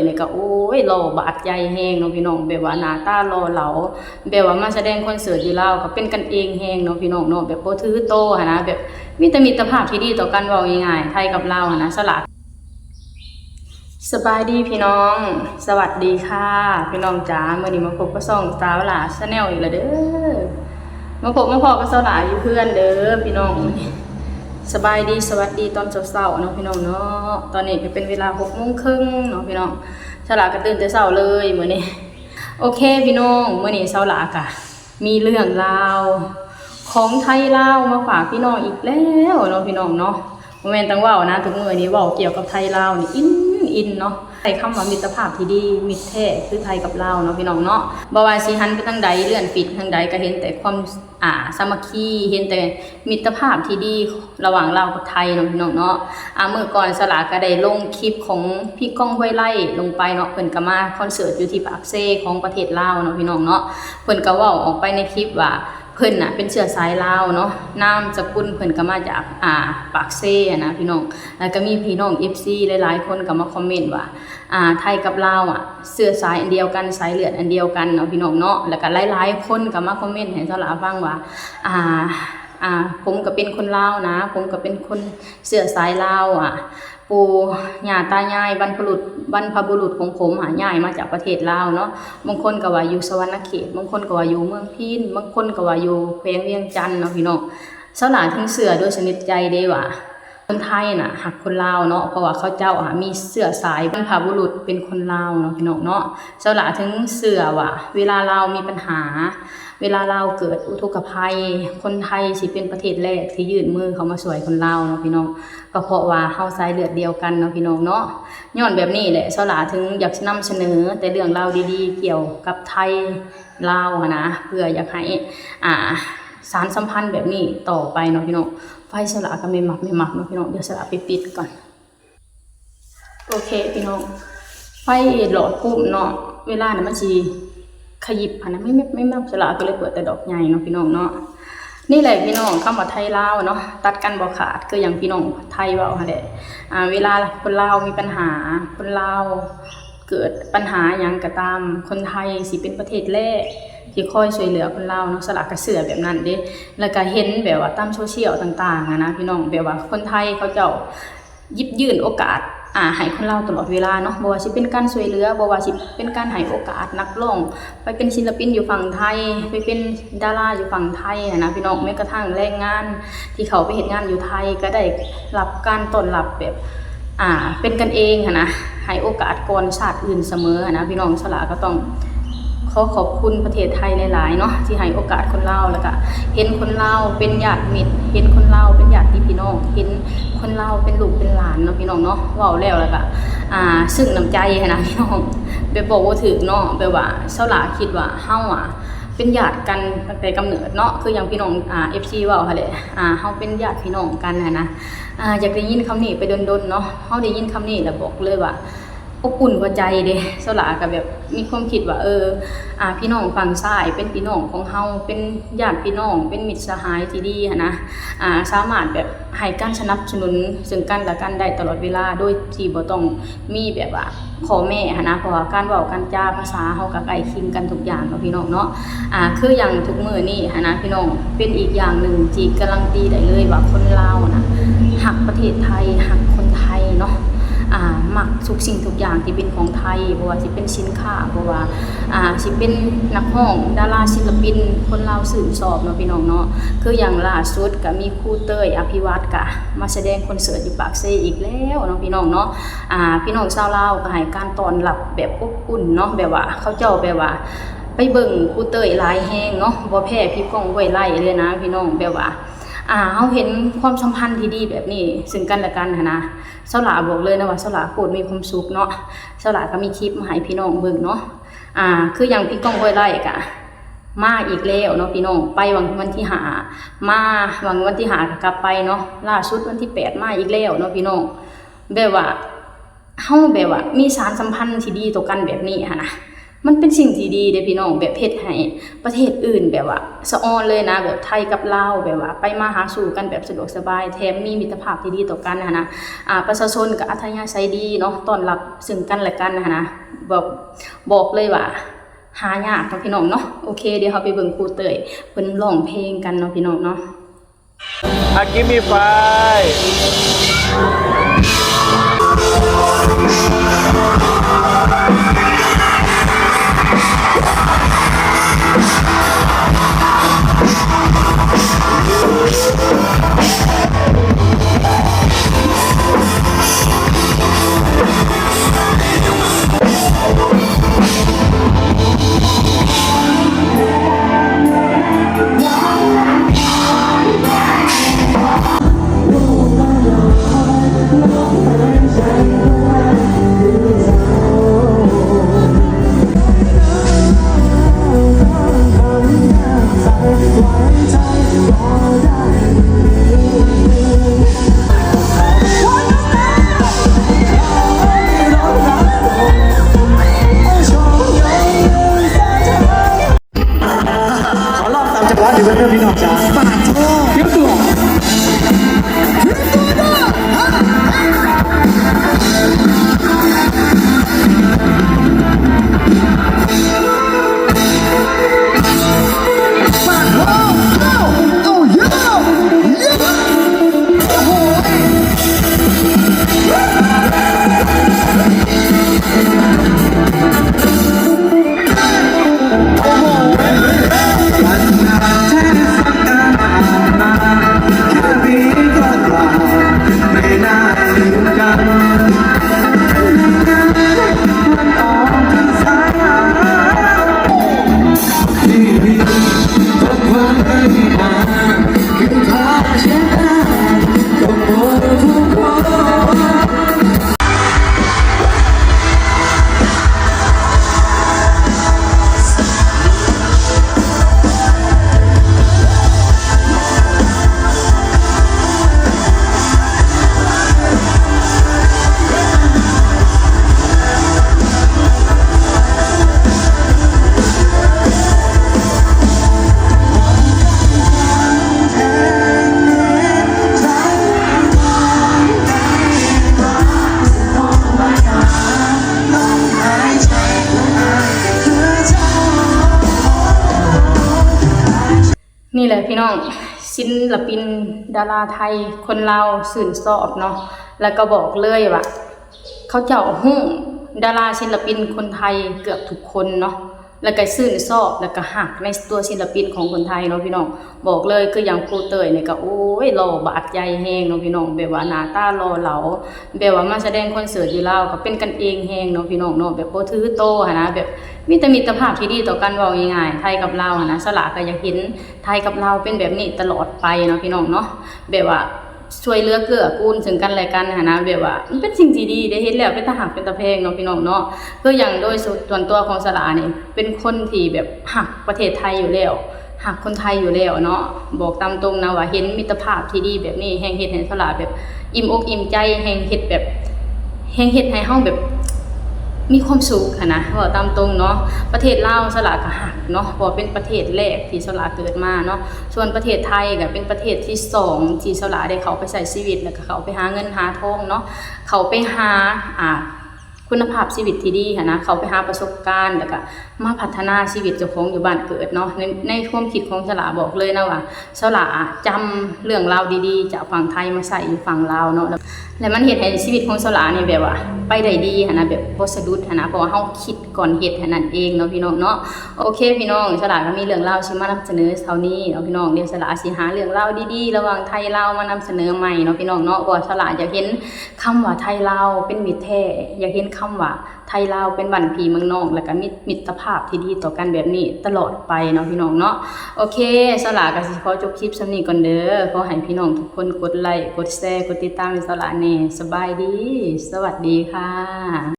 ນີ້ກໍ ໂອ້ຍ ຫຼໍ່ບາດໃຈແຮງເນາະພີ່ນ້ອງ ແບບວ່າໜ້າຕາຫຼໍ່ເຫຼົາ ແບບວ່າມາສະແດງຄອນເສີດຢູ່ລາວກໍເປັນກັນເອງແຮງເນາະພີ່ນ້ອງເນາະ ແບບບໍ່ຖືໂຕຫັ້ນນະ ແບບມີແຕ່ມິດຕະພາບທີ່ດີຕໍ່ກັນ ເວົ້າງ່າຍໆ ໄທກັບລາວຫັ້ນນະ ສະຫຼາ ສະບາຍດີພີ່ນ້ອງ ສະຫວັດດີຄ່ະພີ່ນ້ອງຈ໋າ ມື້ນີ້ມາພົບກັບຊ່ອງສາວຫຼ້າ Channel ອີກແລ້ວເດີ ມາພົບມາພໍ້ກັບສາວຫຼ້າຢູ່ເຮືອນເດີພີ່ນ້ອງ ສະບາຍດີ ສະຫວັດດີຕອນເຊົ້າໆເນາະພີ່ນ້ອງເນາະ ຕອນນີ້ກໍເປັນເວລາຫົກໂມງເຄິ່ງເນາະພີ່ນ້ອງ ສາວຫຼ້າກໍຕື່ນແຕ່ເຊົ້າເລີຍມື້ນີ້ ໂອເຄພີ່ນ້ອງ ມື້ນີ້ສາວຫຼ້າກໍມີເລື່ອງລາວຂອງໄທລາວມາຝາກພີ່ນ້ອງອີກແລ້ວເນາະພີ່ນ້ອງເນາະ ບໍ່ແມ່ນຕ້ອງເວົ້ານະ ທຸກມື້ນີ້ເວົ້າກ່ຽວກັບໄທລາວນີ້ອິນໆເນາະ ໃຊ້ຄຳວ່າມິດຕະພາບທີ່ດີ ມິດແທ້ຄືໄທກັບລາວເນາະພີ່ນ້ອງເນາະ ບໍ່ວ່າຊິຫັນໄປທາງໃດ ເລື່ອນຟີດທາງໃດ ກໍເຫັນແຕ່ຄວາມ ອ່າ ສາມັກຄີ ເຫັນແຕ່ມິດຕະພາບທີ່ດີລະຫວ່າງລາວກັບໄທເນາະພີ່ນ້ອງເນາະ ອ່າ ມື້ກ່ອນສາວຫຼ້າກໍໄດ້ລົງຄລິບຂອງພີ່ກ້ອງ ຫ້ວຍໄລ່ລົງໄປເນາະ ເພິ່ນກໍມາຄອນເສີດຢູ່ທີ່ປາກເຊຂອງປະເທດລາວເນາະພີ່ນ້ອງເນາະ ເພິ່ນກໍເວົ້າອອກໄປໃນຄລິບວ່າ ເພິ່ນນະເປັນເຊື້ອສາຍລາວເນາະ ນາມສະກຸນເພິ່ນກໍມາຈາກ ອ່າ ປາກເຊຫັ້ນນະພີ່ນ້ອງ ແລ້ວກໍມີພີ່ນ້ອງເອັຟຊີຫຼາຍໆຄົນກໍມາຄອມເມັນວ່າ ອ່າ ໄທກັບລາວອະ ເຊື້ອສາຍອັນດຽວກັນ ສາຍເລືອດອັນດຽວກັນເນາະພີ່ນ້ອງເນາະ ແລ້ວກໍຫຼາຍໆຄົນກໍມາຄອມເມັນໃຫ້ສາວຫຼ້າຟັງວ່າ ອ່າ ອ່າ ຜົມກໍເປັນຄົນລາວນະ ຜົມກໍເປັນຄົນເຊື້ອສາຍລາວອະ ປູ່ຍ່າຕາຍາຍ ບັນພະບຸລຸດ ບັນພະບຸລຸດຂອງຜົມຫາຍ້າຍມາຈາກປະເທດລາວເນາະ ບາງຄົນກໍວ່າຢູ່ສະຫວັນນະເຂດ ບາງຄົນກໍວ່າຢູ່ເມືອງພີນ ບາງຄົນກໍວ່າຢູ່ແຂວງວຽງຈັນເນາະພີ່ນ້ອງ ສາວຫຼ້າເຖິງເຊື່ອໂດຍສະໜິດໃຈເດ້ວ່າ ຄົນໄທນະຮັກຄົນລາວເນາະ ເພາະວ່າເຂົາເຈົ້າອະມີເຊື້ອສາຍບັນພະບຸລຸດເປັນຄົນລາວເນາະພີ່ນ້ອງເນາະ ສາວຫຼ້າເຖິງເຊື່ອວ່າເວລາລາວມີບັນຫາ ເວລາລາວເກີດອຸທົກກະໄພ ຄົນໄທຊິເປັນປະເທດແລກທີ່ຍື່ນມືເຂົ້າມາຊ່ວຍຄົນລາວເນາະພີ່ນ້ອງ ກໍເພາະວ່າເຮົາສາຍເລືອດດຽວກັນເນາະພີ່ນ້ອງເນາະ ຍ້ອນແບບນີ້ແຫຼະ ສາວຫຼ້າເຖິງຢາກນຳສະເໜີແຕ່ເລື່ອງລາວດີໆກ່ຽວກັບໄທລາວຫັ້ນນະ ເພື່ອຢາກໃຫ້ ອ່າ ສານສຳພັນແບບນີ້ຕໍ່ໄປເນາະພີ່ນ້ອງ ໄຟສາວຫຼ້າກໍແມ່ນມັກແມ່ນມັກເນາະພີ່ນ້ອງ ດຽວສາວຫຼ້າໄປປິດກ່ອນ ໂອເຄພີ່ນ້ອງ ໄຟຫຼອດປຸ້ມເນາະ ເວລານັ້ນມັນຊິຂະຫຍິບຫັ້ນນະ ແມ່ນມັກແມ່ນມັກ ສາວຫຼ້າກໍເລີຍເປີດແຕ່ດອກໃຫຍ່ເນາະພີ່ນ້ອງເນາະ ນີ້ແຫຼະພີ່ນ້ອງ ຄຳວ່າໄທລາວເນາະ ຕັດກັນບໍ່ຂາດ ຄືຫຍັງພີ່ນ້ອງໄທເວົ້າຫັ້ນແຫຼະ ອ່າ ເວລາຄົນລາວມີບັນຫາ ຄົນລາວເກີດບັນຫາຫຍັງກໍຕາມ ຄົນໄທຊິເປັນປະເທດແລກທີ່ຄອຍຊ່ວຍເຫຼືອຄົນລາວເນາະ ສາວຫຼ້າກໍເຊື່ອແບບນັ້ນເດ້ ແລ້ວກໍເຫັນແບບວ່າຕາມໂຊຊຽວຕ່າງໆຫັ້ນນະພີ່ນ້ອງ ແບບວ່າຄົນໄທເຂົາເຈົ້າ ຢິບຍື່ນໂອກາດ ອ່າ ໃຫ້ຄົນລາວຕະຫຼອດເວລາເນາະ ບໍ່ວ່າຊິເປັນການຊ່ວຍເຫຼືອ ບໍ່ວ່າຊິເປັນການໃຫ້ໂອກາດນັກຮ້ອງ ໄປເປັນສິນລະປິນຢູ່ຝັ່ງໄທ ໄປເປັນດາລາຢູ່ຝັ່ງໄທຫັ້ນນະພີ່ນ້ອງ ແມ້ກະທັ້ງແຮງງານທີ່ເຂົ້າໄປເຮັດງານຢູ່ໄທ ກໍໄດ້ຮັບການຕ້ອນຮັບແບບ ອ່າ ເປັນກັນເອງຫັ້ນນະ ໃຫ້ໂອກາດກ່ອນຊາດອື່ນສະເໝີຫັ້ນນະພີ່ນ້ອງ ສາວຫຼ້າກໍຕ້ອງ ຂໍຂອບຄຸນປະເທດໄທຫຼາຍໆເນາະ ທີ່ໃຫ້ໂອກາດຄົນລາວ ແລ້ວກະເຫັນຄົນລາວເປັນຍາດມິດ ເຫັນຄົນລາວເປັນຍາດຕິພີ່ນ້ອງ ເຫັນຄົນລາວເປັນລູກເປັນຫຼານເນາະພີ່ນ້ອງເນາະ ເວົ້າແລ້ວແລ້ວກະ ອ່າ ຊຶ້ງນ້ຳໃຈຫັ້ນນະພີ່ນ້ອງ ແບບບອກບໍ່ຖືກເນາະ ແບບວ່າສາວຫຼ້າຄິດວ່າເຮົາອະເປັນຍາດກັນຕັ້ງແຕ່ກຳເນີດເນາະ ຄືຢ່າງພີ່ນ້ອງ ອ່າ ເອັຟຊີ ເວົ້າຫັ້ນແຫຼະ ອ່າ ເຮົາເປັນຍາດພີ່ນ້ອງກັນຫັ້ນນະ ອ່າ ຢາກໄດ້ຍິນຄຳນີ້ໄປດົນໆເນາະ ເຮົາໄດ້ຍິນຄຳນີ້ແລ້ວບອກເລີຍວ່າ ອົບອຸ່ນຫົວໃຈເດ້ ສາວຫຼ້າກໍແບບມີຄວາມຄິດວ່າ ເອີ ອ່າ ພີ່ນ້ອງຝັ່ງຊ້າຍເປັນພີ່ນ້ອງຂອງເຮົາ ເປັນຍາດພີ່ນ້ອງ ເປັນມິດສະຫາຍທີ່ດີຫັ້ນນະ ອ່າ ສາມາດແບບໃຫ້ການສະໜັບສະໜູນເຊິ່ງກັນແລະກັນໄດ້ຕະຫຼອດເວລາ ໂດຍທີ່ບໍ່ຕ້ອງມີແບບວ່າຂໍ້ແມ້ຫັ້ນນະ ເພາະວ່າການເວົ້າການຈາ ພາສາເຮົາກໍໃກ້ຄຽງກັນທຸກຢ່າງເນາະ ພີ່ນ້ອງເນາະ ອ່າ ຄືຢ່າງທຸກມື້ນີ້ຫັ້ນນະ ພີ່ນ້ອງ ເປັນອີກຢ່າງໜຶ່ງທີ່ກາຣັນຕີໄດ້ເລີຍວ່າຄົນລາວນະ ຮັກປະເທດໄທ ຮັກຄົນໄທເນາະ ອ່າ ມັກທຸກສິ່ງທຸກຢ່າງທີ່ເປັນຂອງໄທ ບໍ່ວ່າຊິເປັນສິນຄ້າ ບໍ່ວ່າ ອ່າ ຊິເປັນນັກຮ້ອງ ດາລາ ສິນລະປິນ ຄົນລາວຊື່ນຊອບເນາະ ພີ່ນ້ອງເນາະ ຄືຢ່າງລ່າສຸດກໍມີຄູເຕີຍ ອະພິວັດ ກະມາສະແດງຄອນເສີດຢູ່ປາກເຊອີກແລ້ວເນາະ ພີ່ນ້ອງເນາະ ອ່າ ພີ່ນ້ອງຊາວລາວກໍໃຫ້ການຕ້ອນຮັບແບບອົບອຸ່ນເນາະ ແບບວ່າເຂົາເຈົ້າແບບວ່າ ໄປເບິ່ງຄູເຕີຍຫຼາຍແຮງເນາະ ບໍ່ແພ້ພີ່ກ້ອງ ຫ້ວຍໄລ່ເລີຍນະ ພີ່ນ້ອງ ແບບວ່າ ອ່າ ເຮົາເຫັນຄວາມສຳພັນທີ່ດີແບບນີ້ເຊິ່ງກັນແລະກັນຫັ້ນນະ ສາວຫຼ້າບອກເລີຍນະວ່າສາວຫຼ້າໂຄດມີຄວາມສຸກເນາະ ສາວຫຼ້າກໍມີຄລິບມາໃຫ້ພີ່ນ້ອງເບິ່ງເນາະ ອ່າ ຄືຢ່າງພີ່ກ້ອງ ຫ້ວຍໄລ່ກະມາອີກແລ້ວເນາະ ພີ່ນ້ອງ ໄປຫວ່າງວັນທີຫ້າ ມາຫວ່າງວັນທີຫ້າກໍກັບໄປເນາະ ລ່າສຸດວັນທີແປດມາອີກແລ້ວເນາະ ພີ່ນ້ອງ ແບບວ່າ ເຮົາແບບວ່າມີສານສຳພັນທີ່ດີຕໍ່ກັນແບບນີ້ຫັ້ນນະ ມັນເປັນສິ່ງທີ່ດີເດ້ພີ່ນ້ອງ ແບບເຮັດໃຫ້ປະເທດອື່ນແບບວ່າສະອອນເລີຍນະ ແບບໄທກັບລາວແບບວ່າໄປມາຫາສູ່ກັນແບບສະດວກສະບາຍ ແຖມມີມິດຕະພາບທີ່ດີຕໍ່ກັນຫັ້ນນະ. ອາ ປະຊາຊົນກໍອັດທະຍາໄສດີເນາະ ຕ້ອນຮັບເຊິ່ງກັນແລະກັນຫັ້ນນະ ແບບ ບອກເລີຍວ່າຫາຍາກເນາະພີ່ນ້ອງເນາະ. ໂອເຄ ດຽວເຮົາໄປເບິ່ງຄູເຕີຍເພິ່ນຮ້ອງເພງກັນເນາະພີ່ນ້ອງເນາະ. ອາ Give me five. ຂໍລອງຕາມຈັງຫວະດີເດີພີ່ນ້ອງຈ້າ ປາດໂທ ເຕຣຽມຕົວ ເຕຣຽມຕົວເດີ. ນີ້ແຫຼະພີ່ນ້ອງ ສິນລະປິນດາລາໄທ ຄົນລາວຊື່ນຊອບເນາະ ແລ້ວກໍບອກເລີຍວ່າ ເຂົາເຈົ້າຮູ້ດາລາສິນລະປິນຄົນໄທເກືອບທຸກຄົນເນາະ ແລ້ວກໍຊື່ນຊອບ ແລ້ວກໍຮັກໃນຕົວສິນລະປິນຂອງຄົນໄທເນາະພີ່ນ້ອງ. ບອກເລີຍ ຄືຢ່າງຄູເຕີຍນີ້ກໍ ໂອ້ຍ ຫຼໍ່ບາດໃຈແຮງເນາະພີ່ນ້ອງ ແບບວ່າໜ້າຕາຫຼໍ່ເຫຼົາ ແບບວ່າມາສະແດງຄອນເສີດຢູ່ລາວກໍເປັນກັນເອງແຮງເນາະພີ່ນ້ອງເນາະ ແບບບໍ່ຖືໂຕຫັ້ນນະ ແບບມີແຕ່ມິດຕະພາບທີ່ດີຕໍ່ກັນ ເວົ້າງ່າຍໆ ໄທກັບລາວຫັ້ນນະ. ສະຫຼາກໍຢາກເຫັນໄທກັບລາວເປັນແບບນີ້ຕະຫຼອດໄປເນາະພີ່ນ້ອງເນາະ ແບບວ່າ ຊ່ວຍເຫຼືອເກື້ອກູນເຊິ່ງກັນແລະກັນຫັ້ນນະ ແບບວ່າມັນເປັນສິ່ງທີ່ດີເດ້ ເຫັນແລ້ວເປັນຕາຮັກເປັນຕາແພງເນາະພີ່ນ້ອງເນາະ. ຄືຢ່າງໂດຍສ່ວນ ສ່ວນຕົວຂອງສະຫຼານີ້ ເປັນຄົນທີ່ແບບຮັກປະເທດໄທຢູ່ແລ້ວ ຮັກຄົນໄທຢູ່ແລ້ວເນາະ. ບອກຕາມຕົງນະວ່າເຫັນມິດຕະພາບທີ່ດີແບບນີ້ ແຮ່ງເຮັດໃຫ້ສະຫຼາແບບອີ່ມອົກອີ່ມໃຈ ແຮ່ງເຮັດແບບ ແຮ່ງເຮັດໃຫ້ເຮົາແບບມີຄວາມສຸກຫັ້ນນະ ເວົ້າຕາມຕົງເນາະ. ປະເທດລາວສະຫຼາກໍຮັກເນາະ ເພາະວ່າເປັນປະເທດແລກທີ່ສະຫຼາເກີດມາເນາະ. ສ່ວນປະເທດໄທກໍເປັນປະເທດທີສອງທີ່ສະຫຼາໄດ້ເຂົ້າໄປໃຊ້ຊີວິດ ແລ້ວກໍເຂົ້າໄປຫາເງິນຫາທອງເນາະ ເຂົ້າໄປຫາ ອ່າ ຄຸນນະພາບຊີວິດທີ່ດີຫັ້ນນະ ເຂົ້າໄປຫາປະສົບການ ແລ້ວກໍມາພັດທະນາຊີວິດເຈົ້າຂອງຢູ່ບ້ານເກີດເນາະ. ໃນ ໃນຄວາມຄິດຂອງສະຫຼາບອກເລີຍນະວ່າ ສະຫຼາຈຳເລື່ອງລາວດີໆຈາກຝັ່ງໄທມາໃຊ້ຢູ່ຝັ່ງລາວເນາະ ແລ້ວມັນເຮັດໃຫ້ຊີວິດຂອງສະຫຼານີ້ແບບວ່າໄປໄດ້ດີຫັ້ນນະ ແບບບໍ່ສະດຸດຫັ້ນນະ ເພາະວ່າເຮົາຄິດ ກ່ອນເຮັດຫັ້ນນັ້ນເອງເນາະພີ່ນ້ອງເນາະ. ໂອເຄພີ່ນ້ອງ ສະຫຼາກໍມີເລື່ອງລາວຊິມານຳສະເໜີເທົ່ານີ້ເນາະພີ່ນ້ອງ. ດຽວສະຫຼາຊິຫາເລື່ອງລາວດີໆລະຫວ່າງໄທລາວມານຳສະເໜີໃໝ່ເນາະພີ່ນ້ອງເນາະ ເພາະວ່າສະຫຼາຢາກເຫັນຄຳວ່າໄທລາວເປັນມິດແທ້ ຢາກເຫັນຄຳວ່າໄທລາວເປັນບ້ານພີ່ເມືອງນ້ອງ ແລ້ວກໍມິດ ມິດຕະພາບທີ່ດີຕໍ່ກັນແບບນີ້ຕະຫຼອດໄປເນາະພີ່ນ້ອງເນາະ. ໂອເຄ ສະຫຼາກໍຊິຂໍຈົບຄລິບສ່ຳນີ້ກ່ອນເດີ. ຂໍໃຫ້ພີ່ນ້ອງທຸກຄົນກົດໄລ ກົດແຊ ກົດຕິດຕາມໃຫ້ສະຫຼາແດ່. ສະບາຍດີ ສະຫວັດດີຄ່ະ.